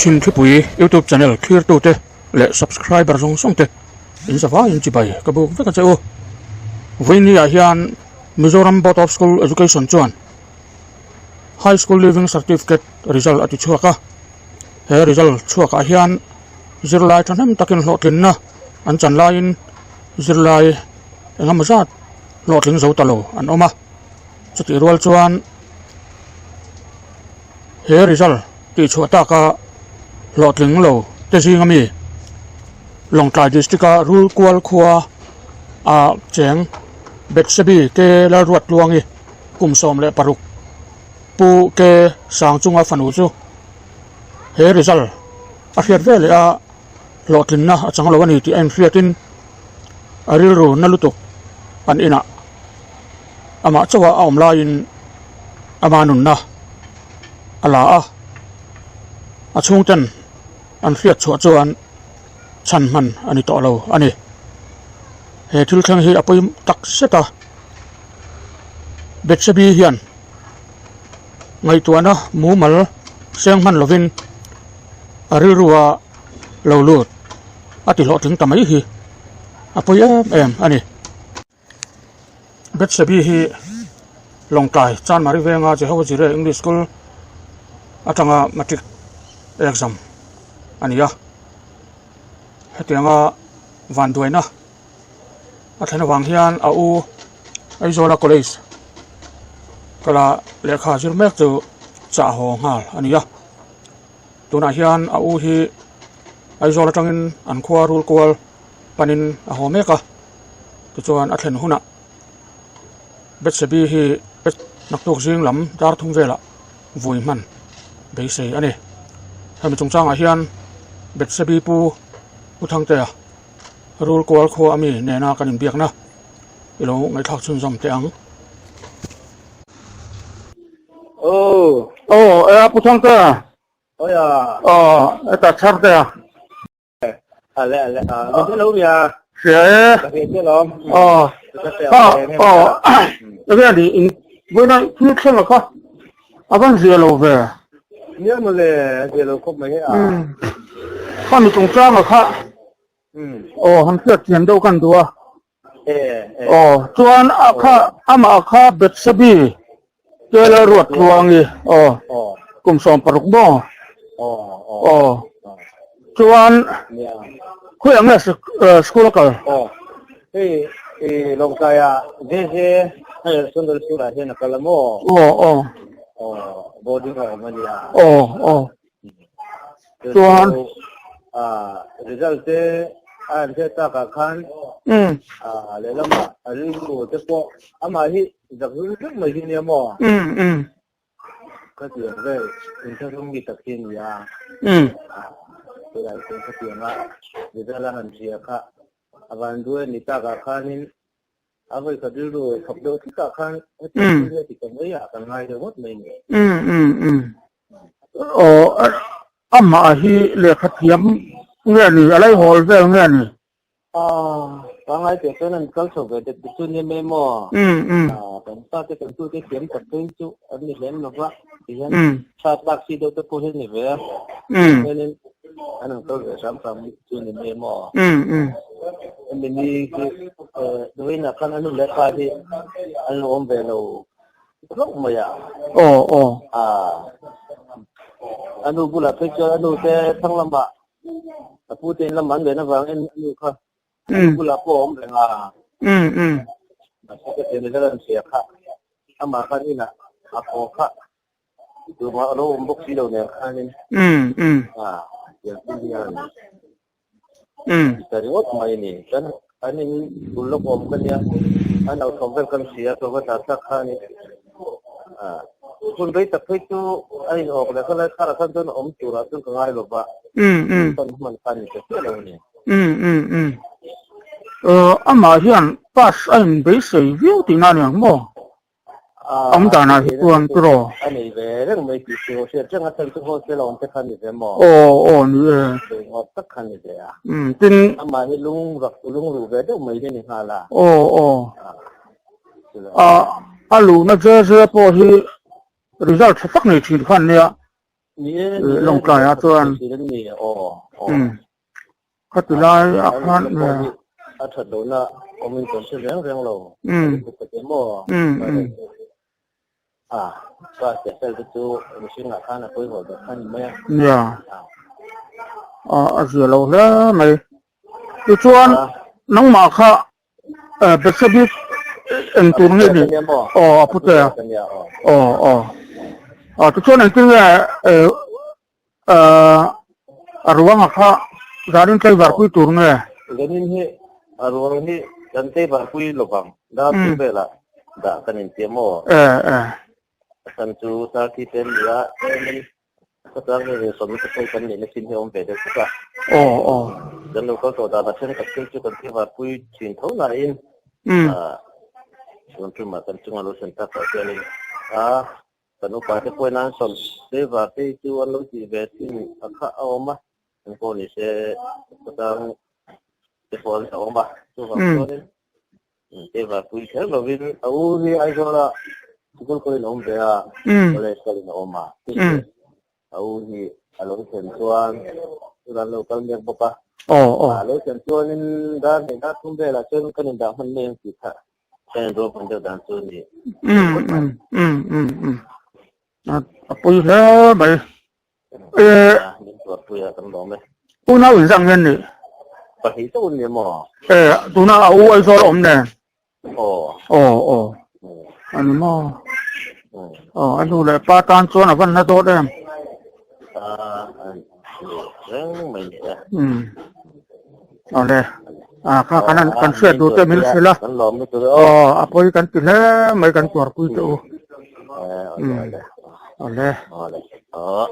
Chhimthlipui YouTube channel thlirtute leh subscriber zawng zawng te in zavaiin chibai ka buk vek a che u. Vawinia hian Mizoram Board of School Education chuan High School Leaving Certificate result a ti chhuak a, he result chhuakah hian zirlai thahnem takin hlawhtlinna an chan laiin zirlai engemaw zat hlawhtling zo ta lo an awm a, chutih rual chuan he result tih chhuah taka hlawhtling lo te zinga mi Lawngtlai district a Rulkual khua ah cheng Betsebi K Lalruattluangi kum 16 Pu K Sangchunga fanu chu he result a hriat ve leh a hlawhtlinna a chang lo a ni tih a inhriatin a rilru na lutuk an inah amah chauh a awm laiin ama nunna a la a, a chhungten an hriat chhuah chuan chhan hman a ni tawh lo a ni. He thil thleng hi a pawi tak zet a, Betsebi hian ngaihtuahna mumal seng hman lovin a rilrua lo lut a ti hlawhtling ta mai hi a pawi em em a ni. Betsebi hi Lawngtlai Chanmari venga Jehovah Jireh English School atanga matric exam a ni a, hetianga vanduaina a thlen avang hian a u Aizawla College kala lehkha zir mek chu chah haw nghal a ni a, tunah hian a u hi Aizawl atangin an khua rul kual panin a haw mek a, tichuan a thlen hunah Betsebi hi naktuk zing lam dar thum velah vui hman beisei a ni. Hemi chungchangah hian Betsebi pu Pu Thangtea rul kual khua ami nena kan inbiakna i lo ngaihthlak chhunzawm teh ang. Aw. Aw, e a Pu Thangtea. Aw ya. Aw, e ta Thangtea. Ale ale a, min lo ria. Hria e. Ka hria che lawm. Aw. Ka Aw. Enge ni in vawiina thil thleng a kha a van zia lo ve. Nia mawle a zia lo khawp mai a. Kha mi chungchang a kha. Aw han hriat thiam deuh kan duh a. Aw chuan a kha amah kha Betsabi Kela ruat tluangi aw kum 16 maw aw chuan khawiah nge school a kal? Aw hei i Lawngtlai ah JJ Higher Secondary School ah hian a kal a maw? Aw aw aw boarding a awm a nia. Aw aw Chuan result te a han hriat takah khan lehlamah a rilru te pawh amah hi zak zul vek mai hi nia maw? Ka tiang vel inthlahrung mi tak hi a ni a. Tunah chuan khatianga result a han hria kha a van duai a ni takah khanin A vawi khat rilru thawk deuh thutah khan hetiang thil hi a ti ta mai a, kan ngai deuh ngawt mai ni. Aw, amah hi lehkha thiam nge ni, a laihawl vel nge ni? Pangngai teh chuan an kal chho ve det chu nia mai maw? Kan fate kan tute thiam tak phei chu an ni hlem lo va, tihian tha tlak si deuh te pawh hi a ni ve a, chuanin an han kal ve hram hram chu ni mai maw? Hemi ni hi vawiinah khan a nu leh pa hi an lo awm ve lo hlauh mai a. Aw aw. A nu bulah phei chuan a nu te thlang lamah a pu te in lamah an len avangin a nu kha a nu bulah pawh a awm reng a. Mahse ka thian result an hria kha amah khan inah a haw kha tumah a lo awm bawk si lo nen khanin a tiang thil hian Ta ringawt mai a ni. Chuan an in bul lawk awm ka nia, an lo thawm vel kan hria a, chawva tla tak kha a ni. Hun rei tak phei chu a in awk leh khalai kharah khan chuan awm turah chuan ka ngai lo va, pan hman kha a ni ta chiah lo a ni. Amah hian pass a in beisei viau tihna a ni ang maw? Awm danah hi chuan tiraw? A nei ve reng mai tih chu hriat reng a chhan chu hostel a awm te kha ni ve maw? Aw aw ni e. Ngawt tak kha ni ve a. Umm tin. Amah hi lung rak lung ruh ve deuh mai hi ni nghal a. Aw aw. A a luhna zia zia pawh hi result tha tak nei thin kha an nia. Ni e, ni e, Lawngtlai ah chuan. Thil an ni, aw, aw. Um. Khati lai ah khan a that lohna awmin kan hre reng reng lo. Um. Maw? Um, um. A, class te fel te chu mihring ah khan a pawimawh ber kha a ni mai a. Nia. A, a zia lo hle mai. Tichuan, nangmah kha Betsabe eng tur nge ni? Aw, a pu te a. Aw, aw. A, tichuan engtin nge a ruanga kha zanin tlaivarpui tur nge? Zanin hi a ruang hi kan tlaivarpui lovang. Dar chu velah dah kan intiam aw. E, e. A chhan chu Turkey te an ni a, tlem Khawtlang hi rinhlawmna te pawh kan neihna chin hi a awm ve deuh bawk a. Aw, aw. Kan lo kal tawh danah thenkhat thil chu kan thivarpui thin tho nain, tun tumah kan chunga lo thlen tak ah hianin a kan upa te pawhin an sawm tleivar te hi chu an lo tih ve thin a kha a awm a, an pawh ni se khawtlang te pawh an la awm a, chuvang chuanin Tleivarpui kher lovin a u hi Aizawla sikul kalin a awm ve a, college kalin a awm a, a u hi a lo thlen chuan tunah an lo kal mek bawk a, a lo thlen chuanin dar hnih dar thum velah chuan kan indah hman mai ang tih kha kan inruahman deuh dan chu a ni. A pawi hle mai. Min tuarpui a kan lawm e. Unau inzak nge ni? Pahnih chauh an ni maw? E, tuna a u Aizawl a awm nen. Aw. Aw, aw. A ni maw? Aw, a nu leh pa tan chuan a van na dawt em? A, reng mai ni e. Um. Awle. A, kha kan kan hriat duh te min hrilh a. Kan lawm lutuk e. Aw, a pawi kan ti hle mai kan tuarpui che u. Awle, awle. Awle. Awle. Aw.